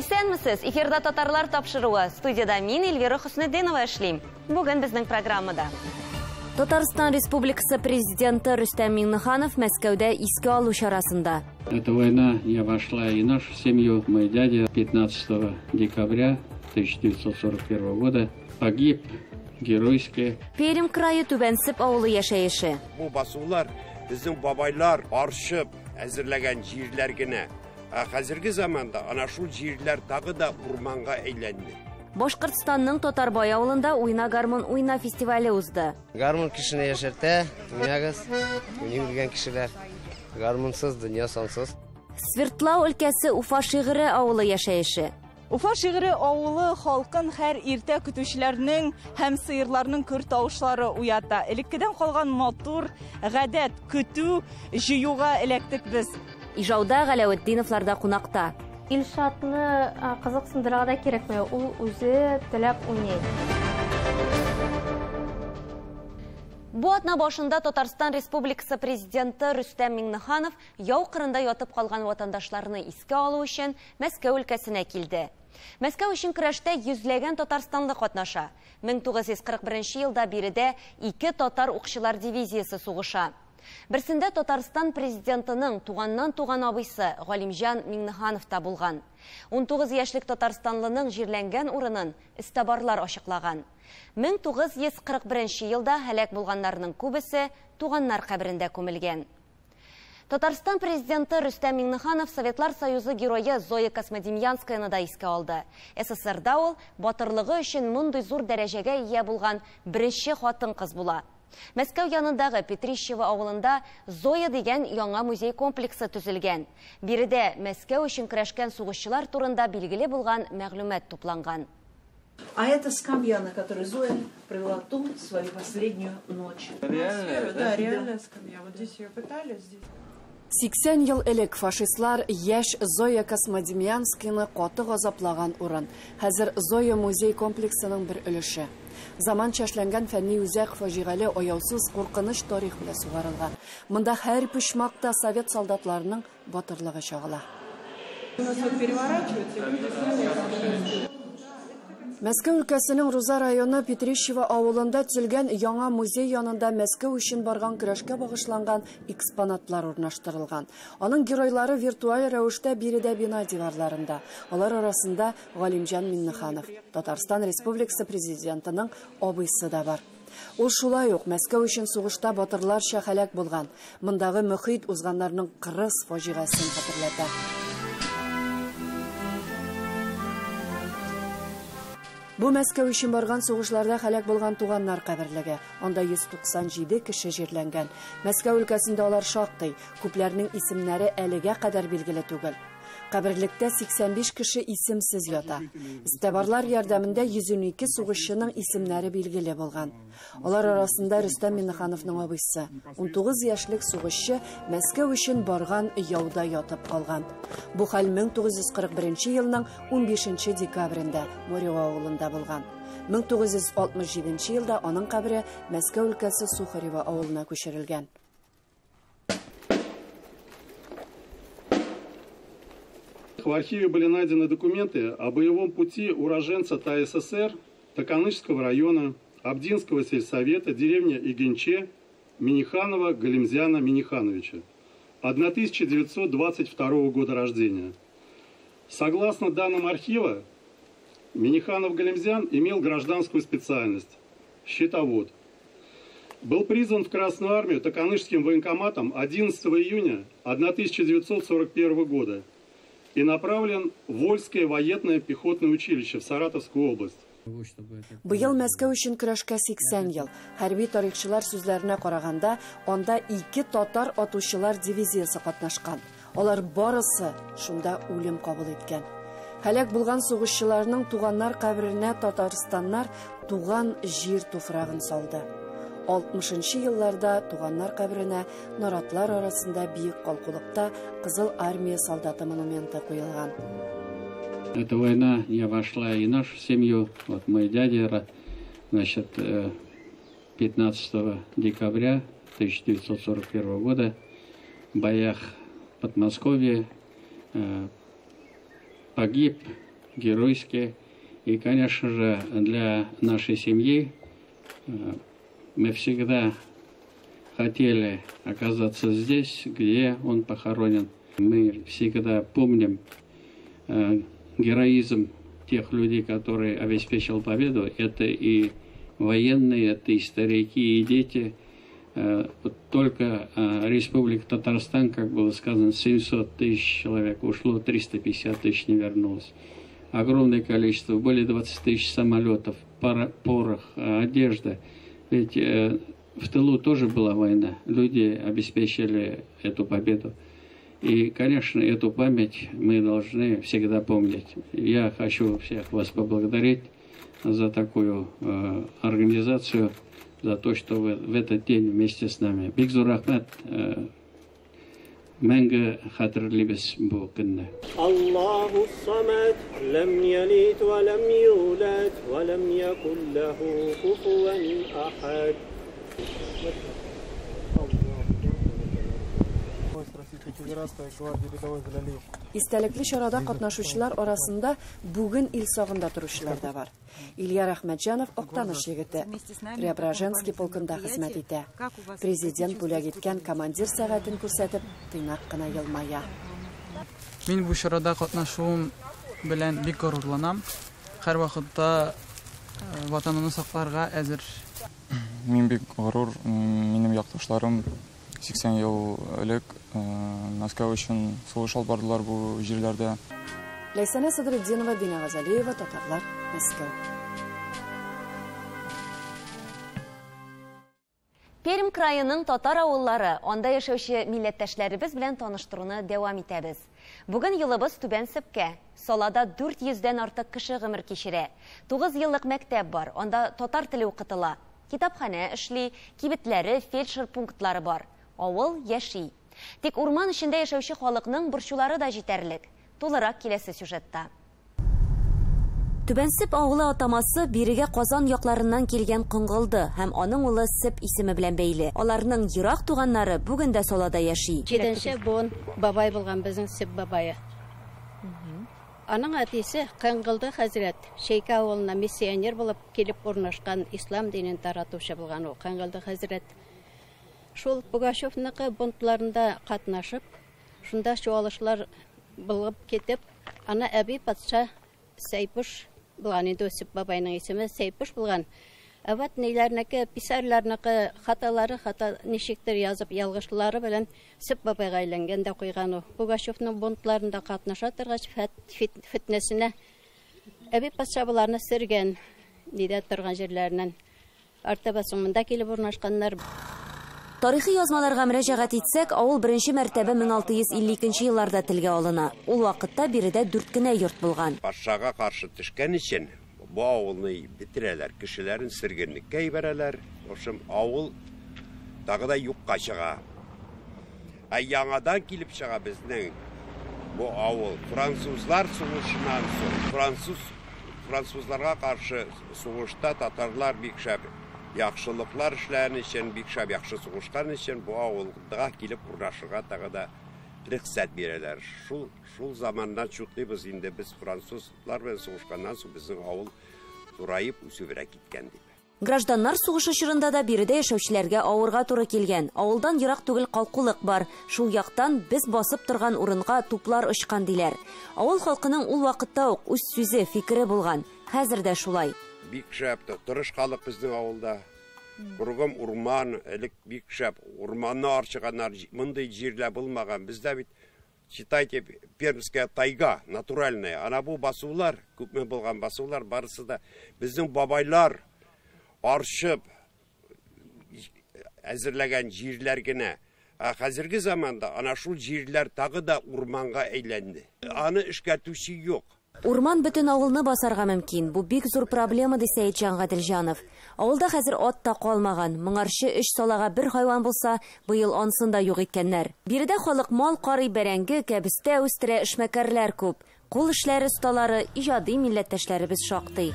Исәнмесез, эфирда татарлар тапшыруы. Студияда мин Эльвира Хөснетдинова эшлим. Бүген безнең программада. Татарстан Республикасы президенты Рөстәм Миңнеханов Мәскәүдә искә алу чарасында. Эта война не обошла и нашу семью. Мой дядя 15 декабря 1941 года погиб геройски. Пермь крае Түбәнсеп авылы яшәеше. Бу басулар безнең бабайлар арчып әзерләгән җирләр генә. Ә хәзерге заманда ана шул җирләр тагы да урманга әйләнде. Башкортстанның Татарбай авылында Уйна гармун уйна фестивале узды. Гармун кешене яшәртә, уйнагыз, уйный белгән кешеләр. Гармунсыз дөнья сансыз. Свердлау өлкәсе Уфа Шигыре авылы яшәеше. Уфа Шигыре авылы халкын һәр иртә көтүчеләрнең һәм сыерларның көр тавышлары уята. Элеккедән калган матур гадәт көтү җыюга эләктек без. Ижауда Галәветдиновларда кунакта. Илшатны кызыксындырырга да кирәкми, ул үзе теләп уйный. Бу атна башында Татарстан Республикасы президенты Рөстәм Миңнеханов яу кырында ятып калган ватандашларны искә алу өчен Мәскәү өлкәсенә килде. Мәскәү өчен көрәштә йөзләгән татарстанлы катнаша. 1941 елда биредә ике татар укчылар дивизиясе сугыша. Берсендә Татарстан президентының туганнан туган абыйсы Галимҗан Миңнеханов та булган. 19 яшьлек татарстанлының җирләнгән урынын эзтабарлар ачыклаган. 1941 елда һәлак булганнарның күбесе туганнар каберендә күмелгән. Татарстан президенты Рөстәм Миңнеханов Советлар Союзы герое Зоя Космодемьянскаяны да искә алды. СССРда ул батырлыгы өчен мондый зур дәрәҗәгә ия булган беренче хатын-кыз була. Мәскәү янындагы Петрищево авылында Зоя дигән яңа музей комплексы төзелгән. Биредә Мәскәү өчен көрәшкән сугышчылар турында билгеле булган мәгълүмат тупланган. А это скамья, на которой Зоя провела ту свою последнюю ночь. Реальная, да? Реальная скамья. Вот здесь ее пытали, здесь. 80 ел элек фашистлар яшь Зоя Космодемьянскаяны каты газаплаган урын. Хәзер Зоя музей комплексының бер өлеше. Заманча эшләнгән фәнни үзәк фаҗигале аяусыз куркыныч тарих белән сугарылган. Монда һәр почмакта совет солдатларының батырлыгы чагыла. Мәскәү өлкәсенең Руза районы Петрищево авылында төзелгән яңа музей янында Мәскәү өчен барган көрәшкә багышланган экспонатлар урнаштырылган. Аның геройлары виртуаль рәвештә биредә бина диварларында. Алар арасында Галимҗан Миңнеханов, Татарстан Республикасы президентының абыйсы да бар. Ул шулай ук Мәскәү өчен сугышта батырларча һәлак булган. Мондагы мөхит узганнарның кырыс фаҗигасын хәтерләтә. Бу Мәскәү өчен барган сугышларда һәлак булган туганнар каберлеге. Анда 197 кеше җирләнгән. Мәскәү өлкәсендә алар шактый. Күпләрнең исемнәре әлегә кадәр билгеле түгел. Каберлектә 85 кеше исемсез ята. Эзтабарлар ярдәмендә 112 сугышчының исемнәре билгеле булган. Алар арасында Рөстәм Миңнехановның абыйсы. 19 яшьлек сугышчы Мәскәү өчен барган яуда ятып калган. Бу хәл 1941 елның 15 декабрендә Морево авылында булган. 1967 елда аның кабере Мәскәү өлкәсе Сухарево авылына күчерелгән. В архиве были найдены документы о боевом пути уроженца ТАССР, Токанышского района, Абдинского сельсовета, деревня Игенче, Миниханова Галимзяна Минихановича, 1922 года рождения. Согласно данным архива, Миниханов Галимзян имел гражданскую специальность – счетовод. Был призван в Красную армию Токанышским военкоматом 11 июня 1941 года и направлен в Вольское военное пехотное училище в Саратовскую область. Быел Мәскәү өчен көрәшкә 80 ел. Хәрби тарихчылар сүзләренә караганда, анда ике татар атучылар дивизиясе катнашкан. Алар барысы шунда үлем кабул иткән. Һәлак булган сугышчыларның туганнар каберенә татарстаннар туган җир туфрагын салды. 60 елларда туганнар каберенә наратлар арасында биек калкулыкта Кызыл армия солдаты монументы куелган. Эта война не обошла и нашу семью. Вот мой дядя, значит, 15 декабря 1941 года в боях в Подмосковье погиб геройски. И, конечно же, для нашей семьи мы всегда хотели оказаться здесь, где он похоронен. Мы всегда помним героизм тех людей, которые обеспечил победу. Это и военные, это и старики, и дети. Только Республика Татарстан, как было сказано, 700 тысяч человек ушло, 350 тысяч не вернулось. Огромное количество, более 20 тысяч самолетов, порох, одежда. Ведь в тылу тоже была война, люди обеспечили эту победу. И, конечно, эту память мы должны всегда помнить. Я хочу всех вас поблагодарить за такую организацию, за то, что вы в этот день вместе с нами. Бик зур рәхмәт, мәңге хәтерлибез бу көнне. Аллаху самад, лам ялид ва лам юлад, ва лам якул лаху куфуан ахад. Истәлекле чарада катнашучылар арасында бүген ил сагында торучылар да бар. Илья Рәхмәтҗанов Актаныш егете, Преображенский полкында хезмәт итә. Президент бүләк иткән командир сәгатен күрсәтеп, тыйнак кына елмая. Мин бу чарада катнашуым белән бик горурланам. Һәр вакытта ватанымны сакларга әзер. Мин бик горур, минем якташларым 80 ел элек Мәскәү өчен сугыш алып бардылар бу җирләрдә. Ләйсәнә Садретдинова, Дина Газалиева, Татарлар, Мәскәү. Пермь краеның татар авыллары, анда яшәүче милләттәшләребез белән таныштыруны дәвам итәбез. Бүген юлыбыз Түбән Сепкә. Салада 400-дән артык кеше гомер кичерә. 9 еллык мәктәп бар, анда татар теле укытыла. Китапханә эшли, кибетләре, фельдшер пунктлары бар. Авыл яши. Тик урман эчендә яшәүче халыкның борчулары да җитәрлек. Тулырак киләсе сюжетта. Түбән Сеп авылы атамасы бирегә Казан якларыннан килгән Коңгылды һәм аның улы Сеп исеме белән бәйле. Аларның ерак туганнары бүген дә салада яши. Җиденче буын бабай булган безнең Сеп бабае. Аның әтисе Коңгылды хәзрәт Шейка авылына миссионер булып килеп урнашкан, ислам динен таратучы булган ул Коңгылды хәзрәт. Шул Пугачевныкы бунтларында катнашып, шунда чуалышлар булып китеп, ана әби патша Сәйпуш булган, инде Сеп бабайның исеме Сәйпуш булган. Әвәт ниләрнеке, писарьларныкы хаталары хата ничектер язып ялгышлары белән Сеп бабайга әйләнгән дә куйган ул. Пугачевның бунтларында катнаша торгач, фитнәсенә әби патша буларны сөргән, нидә торган җирләреннән. Артаба соң монда килеп урнашканнар. Тарихи язмаларга мөрәҗәгать итсәк, авыл беренче мәртәбә 1652 елларда телгә алына. Ул вакытта биредә 4 кенә йорт булган. Патшага каршы төшкән өчен бу авылны бетерәләр, кешеләрен сөргенлеккә җибәрәләр. Ошым авыл тагы да юкка чыга. Ә яңадан килеп чыга безнең бу авыл французлар сугышыннан соң. Французларга каршы сугышта татарлар бик шәп яхшылыклар эшләгән өчен, бик шәп яхшы сугышкан өчен бу авылга килеп урнашырга тагы да рөхсәт бирәләр. Шул заманнан чутлыйбыз инде без французлар белән сугышканнан соң безнең авыл зураеп үсебрәк киткән дип. Гражданнар сугышы чорында да биредә яшәүчеләргә авырга туры килгән. Авылдан ерак түгел калкулык бар. Шул яктан без басып торган урынга туплар очкан диләр. Авыл халкының ул вакытта ук үз сүзе, фикере булган. Хәзер дә шулай. Бик шәп тырыш халык безнең авылда. Кургым урман, элек бик шәп урманны арчыганнар, мондый җирләр булмаган. Бездә бит, считайте, Пермская тайга натуральная. Ана бу басулар, күпме булган басулар, барысы да безнең бабайлар арчып әзерләгән җирләр генә. Ә хәзерге заманда ана шул җирләр тагы да урманга әйләнде. Аны эшкәртүче юк. Урман бөтен авылны басарга мөмкин. Бу бик зур проблема, ди Сәетҗан Гаделҗанов. Авылда хәзер ат та калмаган. Моңарчы 3 салага бер хайван булса, быел ансын да юк иткәннәр. Биредә халык мал карый, бәрәңге, кәбестә үстерә, эшмәкәрләр күп. Кул эшләре осталары, иҗади милләттәшләребез шактый.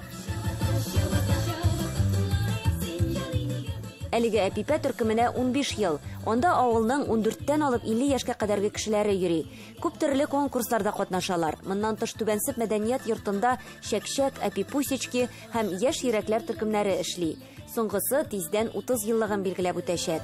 Әлеге Әпипә төркеменә 15 ел. Анда авылның 14-тән алып 50 яшькә кадәрге кешеләре йөри. Күп төрле конкурсларда катнашалар. Моннан тыш Түбәнсеп мәдәният йортында Чәкчәк, Әпипусечки һәм Яшь йөрәкләр төркемнәре эшли. Соңгысы тиздән 30 еллыгын билгеләп үтәчәк.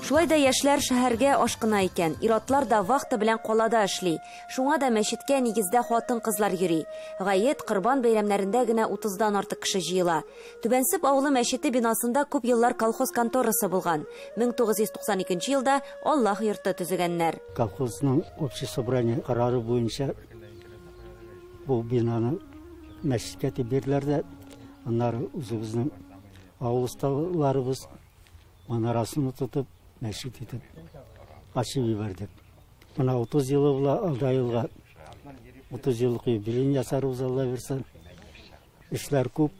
Шулай да яшьләр шәһәргә ашкына икән. Ир-атлар да вахта белән калада эшли. Шуңа да мәчеткә нигездә хатын-кызлар йөри. Гает, Корбан бәйрәмнәрендә генә 30-дан артык кеше җыела. Түбәнсеп авылы мәчете бинасында күп еллар колхоз конторасы булган. 1992 елда Аллаһ йорты төзегәннәр. Колхозның общий собрание карары буенча бу бинаны мәчеткә дип бирделәр дә, аннары үзебезнең авыл осталарыбыз манарасын тотып, мәчет итеп ачып җибәрдек. Менә 30 елы була, алда елга 30 еллык юбилейын ясарбыз, Алла бирсә. Эшләр күп.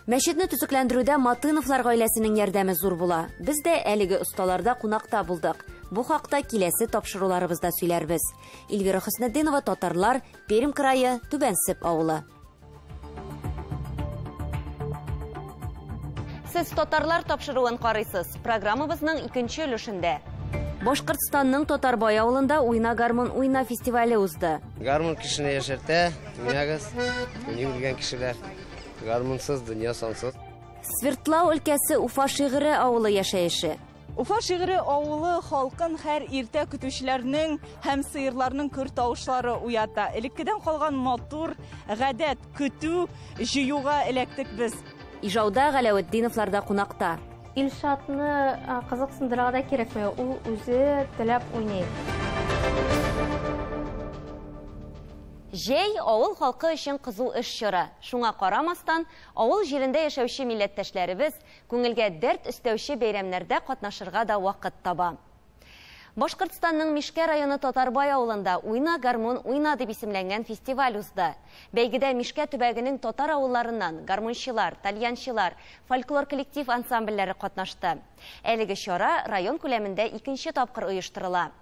Мәчетне төзекләндерүдә Матыновлар гаиләсенең ярдәме зур була. Без дә әлеге осталарда кунакта булдык. Бу хакта киләсе тапшыруларыбызда сөйләрбез. Эльвира Хөснетдинова, Татарлар, Пермь крае, Түбәнсеп авылы. Сез Татарлар тапшыруын карыйсыз. Программабызның икенче өлешендә. Башкортстанның Татарбай авылында Уйна гармун уйна фестивале узды. Гармун кешене яшәртә, уйнагыз, уйный белгән кешеләр. Гармунсыз дөнья сансыз. Свердлау өлкәсе Уфа Шигыре авылы яшәеше. Уфа Шигыре авылы халкын һәр иртә көтүчеләрнең һәм сыерларның көр тавышлары уята. Элеккедән калган матур гадәт көтү җыюга эләктек без. Ижауда Галәветдиновларда кунакта. Илшатны кызыксындырырга да кирәкми, ул үзе теләп уйный. Җәй авыл халкы өчен кызу эш чоры. Шуңа карамастан, авыл җирендә яшәүче милләттәшләребез күңелгә дәрт өстәүче бәйрәмнәрдә катнашырга да вакыт таба. Башкортстанның Мишкә районы Татарбай авылында Уйна гармун уйна дип исемләнгән фестиваль узды. Бәйгедә Мишкә төбәгенең татар авылларыннан гармунчылар, тальянчылар, фольклор коллектив ансамбльләре катнашты. Әлеге чара район күләмендә икенче тапкыр оештырыла.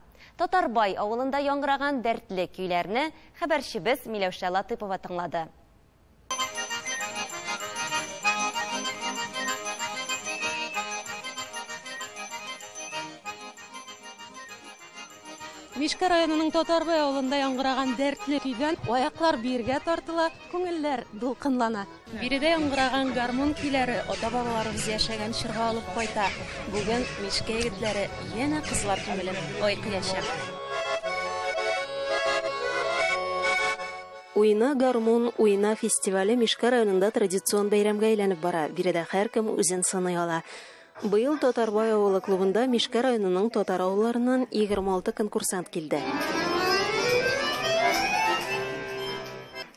Татарбай авылында яңгыраган дәртле көйләрне хәбәрчебез Миләүшә Латыпова тыңлады. Мишкә районының Татарбай авылында яңгыраган дәртле көйдән аяклар биргә тартыла, күңелләр дулкынлана. Биредә яңгыраган гармун көйләре ата-бабаларыбыз яшәгән чорга алып кайта. Бүген Мишкә егетләре янә кызлар күңелен айкыячак. Уйна гармун уйна фестивале Мишкә районында традицион бәйрәмгә әйләнеп бара. Биредә һәркем үзен сыный ала. Быел Татарбай авылы клубында Мишкә районының татар авылларыннан 26 конкурсант килде.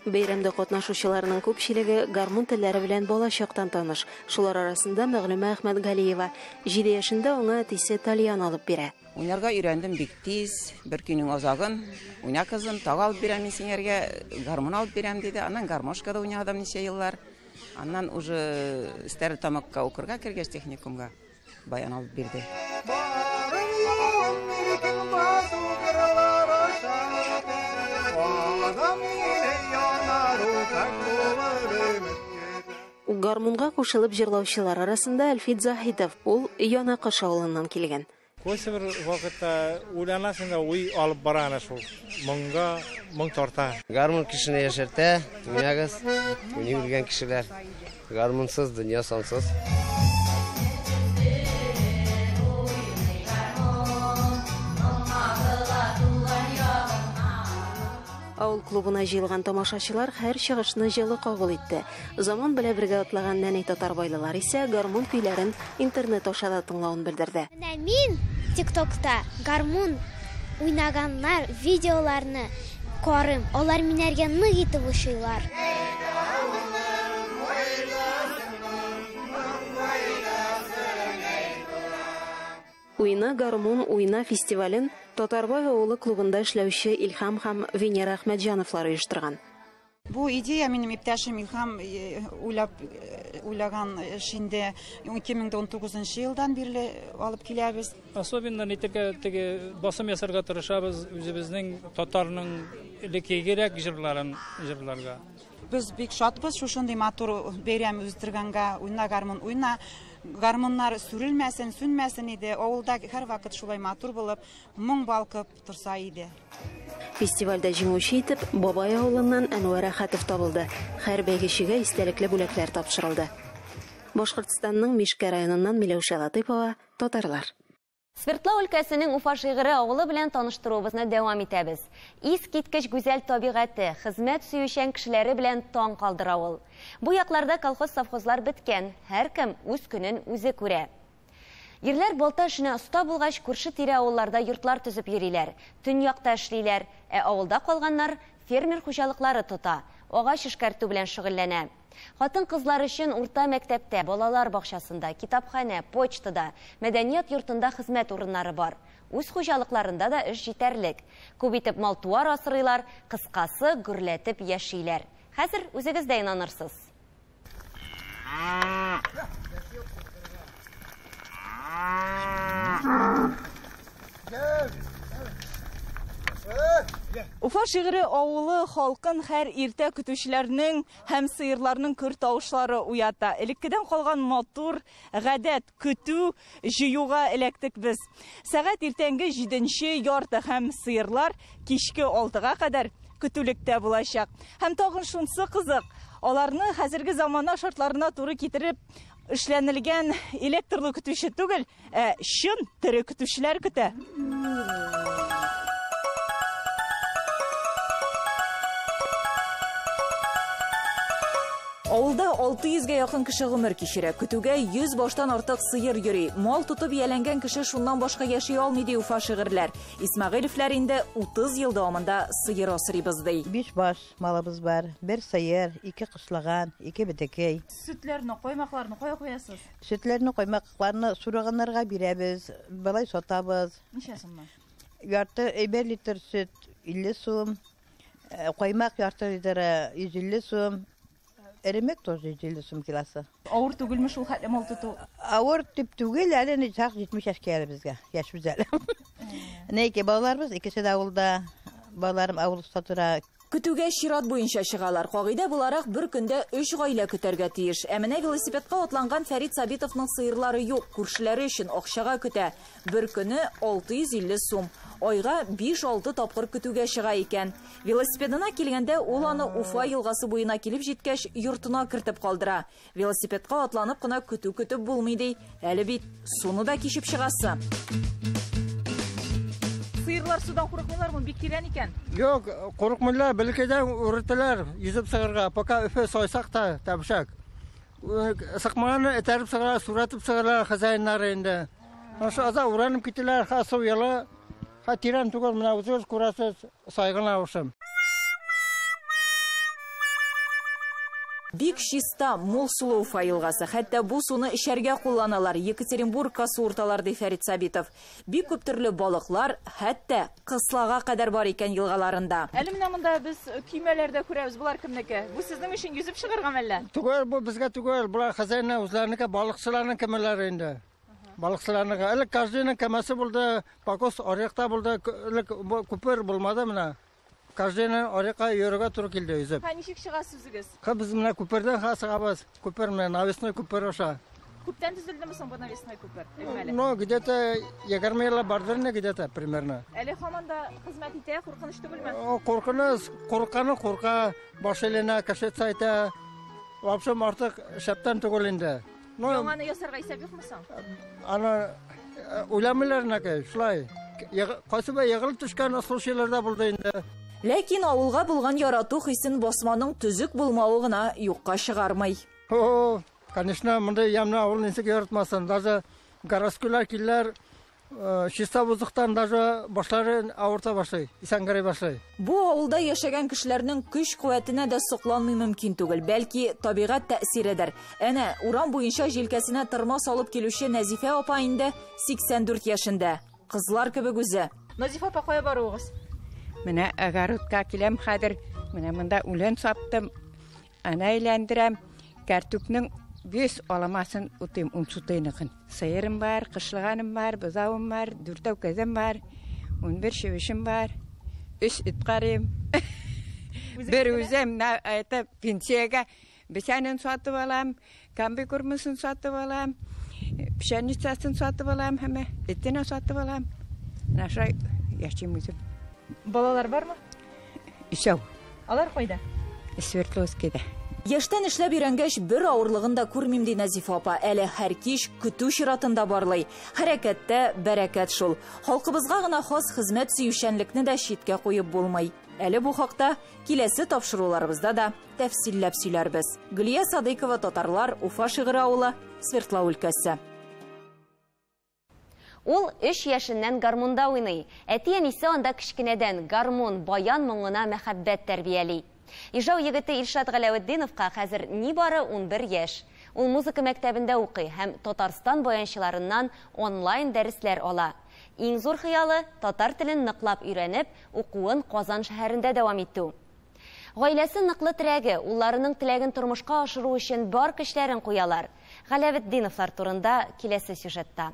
Бәйрәмдә катнашучыларның күпчелеге гармун телләре белән бала чактан таныш. Шулар арасында Мәгълүмә Әхмәтгалиева. 7 яшендә аңа әтисе тальян алып бирә. Уйнарга өйрәндем бик тиз, бер көннең азагын. Уйна кызым, тагы алып бирәм мин сиңәргә, гармун алып бирәм диде. Аннан гармошкада уйнадым ничә еллар. Аннан уже Стәрлетамакка укырга кергәч техникумга баян алып бирде. Гармунга кушылып җырлаучылар арасында Әлфит Заһитов, ул Янакыш авылыннан килгән. Кайсы бер вакытта уйланасың да уй алып бара ана шул. Моңга моң тарта. Гармун кешене яшәртә, уйнагыз, уйный белгән кешеләр. Гармунсыз дөнья сансыз. Авыл клубына җыелган тамашачылар һәр чыгышны җылы кабул итте. Заман белән бергә атлаган нәни татарбайлылар исә гармун көйләрен интернет аша да тыңлавын белдерде. Менә мин ТикТокта гармун уйнаганнар видеоларны карыйм. Алар минәргә нык итеп ошыйлар. Уйна гармун уйна фестивален Татарбай авылы клубында эшләүче Илһам һәм Венера Әхмәтҗановлар оештырган. Бу идея минем иптәшем Илһам уйлаган эш инде 2019 елдан бирле алып киләбез. Особенно нитергә теге басым ясарга тырышабыз үзебезнең татарның элеккегерәк җырларын җырларга. Без бик шатбыз шушындый матур бәйрәм уздырганга. Уйна, гармун, уйна. Гармуннар сүрелмәсен, сүнмәсен иде. Авылда һәрвакыт шулай матур булып, моң балкып торса иде. Фестивальдә җиңүче итеп Бабай авылыннан Әнвәр Әхәтов табылды. Һәр бәйгечегә истәлекле бүләкләр тапшырылды. Башкортстанның Мишкә районыннан Миләүшә Латыйпова, Татарлар. Свердлау өлкәсенең Уфа Шигыре авылы белән таныштыруыбызны дәвам итәбез. Искиткеч гүзәл табигате, хезмәт сөючән кешеләре белән таң калдыра ул. Бу якларда колхоз-совхозлар беткән, һәркем үз көнен үзе күрә. Ирләр балта эшенә оста булгач, күрше-тирә авылларда йортлар төзеп йөриләр, төньякта эшлиләр, ә авылда калганнар фермер хуҗалыклары тота, агач эшкәртү белән шөгыльләнә. Хатын-кызлар өчен урта мәктәптә, балалар бакчасында, китапханә, почтада, мәдәният йортында хезмәт урыннары бар. Үз хуҗалыкларында да эш җитәрлек. Күп итеп мал-туар асрыйлар, кыскасы, гөрләтеп яшиләр. Хәзер үзегез дә инанырсыз. Уфа Шигыре авылы халкын һәр иртә көтүчеләрнең һәм сыерларның көр тавышлары уята. Элеккедән калган матур гадәт көтү җыюга эләктек без. Сәгать иртәнге җиденче ярты һәм сыерлар кичке алтыга кадәр көтүлектә булачак. Һәм тагын шунсы кызык, аларны хәзерге замана шартларына туры китереп эшләнелгән электрлы көтүче түгел, ә чын тере көтүчеләр көтә. Авылда 600гә якын кеше гомер кичерә. Көтүгә 100 баштан артык сыер йөри. Мал тотып ияләнгән кеше шуннан башка яши алмый, ди Уфа шигырьләр. Исмәгыйлевләр инде 30 ел дәвамында сыер асрыйбыз, ди. 5 баш малыбыз бар. Бер сыер, 2 кышлаган, 2 бетекей. Сөтләрне, коймакларны кая куясыз? Сөтләрне, коймакларны сураганнарга бирәбез, былай сатабыз. Ничә сумнан? Ярты 1 литр сөт 50 сум, коймак ярты литры 150 сум. Эремек тоже 150 сум килосы. Авыр түгелме шул хәтле мал тоту? Авыр дип түгел, әле ничак 70 яшькә әле безгә, яшьбез әле. Нәйке балаларыбыз икесе дә авылда, балаларым авылда тора. Көтүгә чират буенча чыгалар. Кагыйдә буларак бер көндә 3 гаилә көтәргә тиеш. Ә менә велосипедка атланган Фәрит Сабитовның сыерлары юк, күршеләре өчен акчага көтә. Бер көне 650 сум. Айга 5-6 тапкыр көтүгә чыга икән. Велосипедына килгәндә ул аны Уфа елгасы буена килеп җиткәч йортына кертеп калдыра. Велосипедка атланып кына көтү көтеп булмый ди. Әле бит суны да кичеп чыгасы. Сыерлар судан курыкмыйлармы? Бик тирән икән. Юк, курыкмыйлар, бәлкидән үрәтәләр йөзеп чыгарга. Пока Өфе сойсак та табышак. Сыкмаганы этәреп чыгара, сүрәтеп чыгара хозяиннары инде. Шушы аза уранып китәләр, ха су ялы, ха тирән түгел, менә үзегез күрәсез, сайгына ушым. Бик чиста, мул сулы Уфа елгасы. Хәтта бу суны эчәргә кулланалар. Екатеринбургка суырталар, ди Фәрит Сабитов. Бик күп төрле балыклар, хәтта кыслага кадәр бар икән елгаларында. Әле менә монда без көймәләрдә күрәбез. Булар кемнеке? Бу сезнең өчен йөзеп чыгарга мәллә? Түгел, бу безгә түгел. Булар хозяиннар үзләренеке, балыкчыларның кемеләре инде. Балыкчыларныкы. Элек каждыйның кемәсе булды, покос аръякта булды, элек бу күпер булмады менә. Каждыйны аръякка йөрергә туры килде йөзеп. Һә, ничек чыгасыз үзегез? Һә, без менә күпердән һә чыгабыз. Күпер менә навесной күпер аша. Күптән төзелдеме соң бу навесной күпер? Әйме әле? Ну, где-то егерме еллар бардыр инде, где-то примерно. Әле һаман да хезмәт итә, куркыныч түгелме? О, куркыныч, курканы курка, баш әйләнә, кеше әйтә. В общем, артык шәптән түгел инде. Ну, яңаны ясарга исәп юкмы соң? Аны уйламыйлар инде, шулай. Кайсы бер егылып төшкән случайлар да булды инде. Ләкин авылга булган ярату хисен басманың төзек булмавы гына юкка чыгармый. О, конечно, монда ямны авыл ничек яратмасын. Даже городскойлар киләр, чиста воздухтан даже башлары авырта башлый, исәнгерәй башлый. Бу авылда яшәгән кешеләрнең көч-куәтенә дә сокланмый мөмкин түгел, бәлки табигать тәэсиредер. Әнә, урам буенча җилкәсенә тырма салып килүче Нәзифә апа инде 84 яшендә. Кызлар кебек үзе. Нәзифә апа, кая баруыгыз? Менә огородка киләм хәзер. Менә монда үлән саптым, ана әйләндерәм. Кәртүкнең 5 аламасын утыйм, ун сутыйныкын. Сыерым бар, кышлаганым бар, бозавым бар, дүртәү кәзем бар, 11 чебешем бар, 3 эт карыйм. Бер үзем, это пенсиягә бесәнен сатып алам, комбикормысын сатып алам, пшеницасын сатып алам, һәм этен сатып алам. Менә шулай яшим үзем. Балалар бармы? Өчәү. Алар кайда? Свердловскийда. Яшьтән эшләп өйрәнгәч, бер авырлыгын да күрмим, ди Нәзифә апа. Әле һәр кич көтү чиратында барлый. Хәрәкәттә бәрәкәт шул. Халкыбызга гына хас хезмәт сөючәнлекне дә читкә куеп булмый. Әле бу хакта киләсе тапшыруларыбызда да тәфсилләп сөйләрбез. Гөлия Садыйкова, Татарлар, Уфа Шигыры авылы, Свердлау өлкәсе. Ул 3 яшеннән гармунда уйный. Әти-әнисе анда кечкенәдән гармун, баян моңына мәхәббәт тәрбияли. Ижау егете Илшат Галәветдиновка хәзер нибары 11 яшь. Ул музыка мәктәбендә укый һәм Татарстан баянчыларыннан онлайн дәресләр ала. Иң зур хыялы татар телен ныклап өйрәнеп, укуын Казан шәһәрендә дәвам итү. Гаиләсе ныклы терәге, улларының теләген тормышка ашыру өчен бар көчләрен куялар. Галәветдиновлар турында киләсе сюжетта.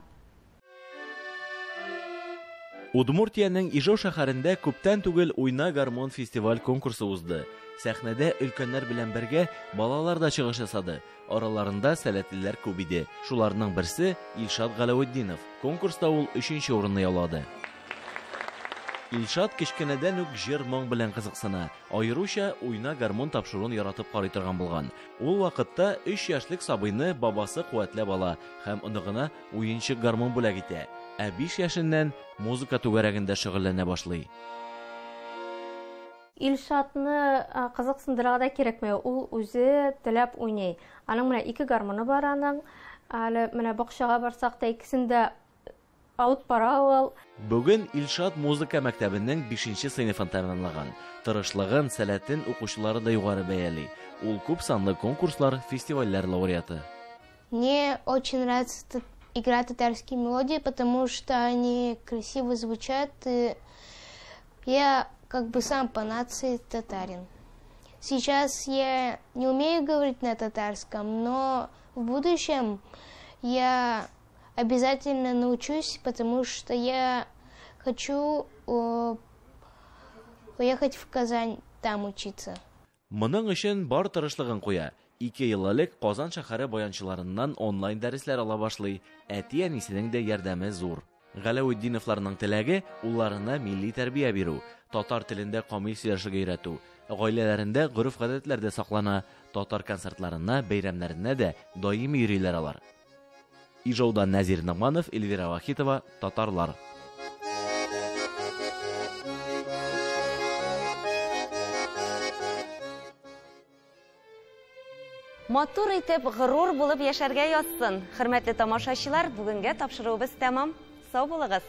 Удмуртиянең Ижау шәһәрендә күптән түгел Уйна гармун фестиваль конкурсы узды. Сәхнәдә өлкәннәр белән бергә балалар да чыгыш ясады. Араларында сәләтлеләр күп иде. Шуларның берсе Илшат Галәветдинов. Конкурста ул 3нче урынны яулады. Илшат кечкенәдән үк җыр-моң белән кызыксына. Аеруча Уйна гармун тапшыруын яратып карый торган булган. Ул вакытта 3 яшьлек сабыйны бабасы куәтләп ала һәм оныгына уенчык гармун бүләк итә. Ә 5 яшеннән музыка түгәрәгендә шөгыльләнә башлый. Илшатны кызыксындырырга да кирәкми, ул үзе теләп уйный. Аның менә 2 гармуны бар аның. Әле менә бакчага барсак та икесен дә алып бара ул. Бүген Илшат музыка мәктәбенең 5нче сыйныфын тәмамлаган. Тырышлыгын, сәләтен укучылары да югары бәяли. Ул күп санлы конкурслар, фестивальләр лауреаты. Мне очень нравится играть татарские мелодии, потому что они красиво звучат. И я как бы сам по нации татарин. Сейчас я не умею говорить на татарском, но в будущем я обязательно научусь, потому что я хочу уехать в Казань, там учиться. Моның өчен бар тырышлыгын куя. 2 ел элек Казан шәһәре баянчыларыннан онлайн дәресләр ала башлый. Әти-әнисенең дә ярдәме зур. Галәветдиновларның теләге улларына милли тәрбия бирү, татар телендә камил сөйләшергә өйрәтү. Гаиләләрендә гореф-гадәтләр дә саклана. Татар концертларына, бәйрәмнәренә дә даими йөриләр алар. Ижаудан Нәзир Нагманов, Эльвира Вахитова, Татарлар. Матур итеп, горур булып яшәргә язсын. Хөрмәтле тамашачылар, бүгенге тапшыруыбыз тәмам. Сау булыгыз.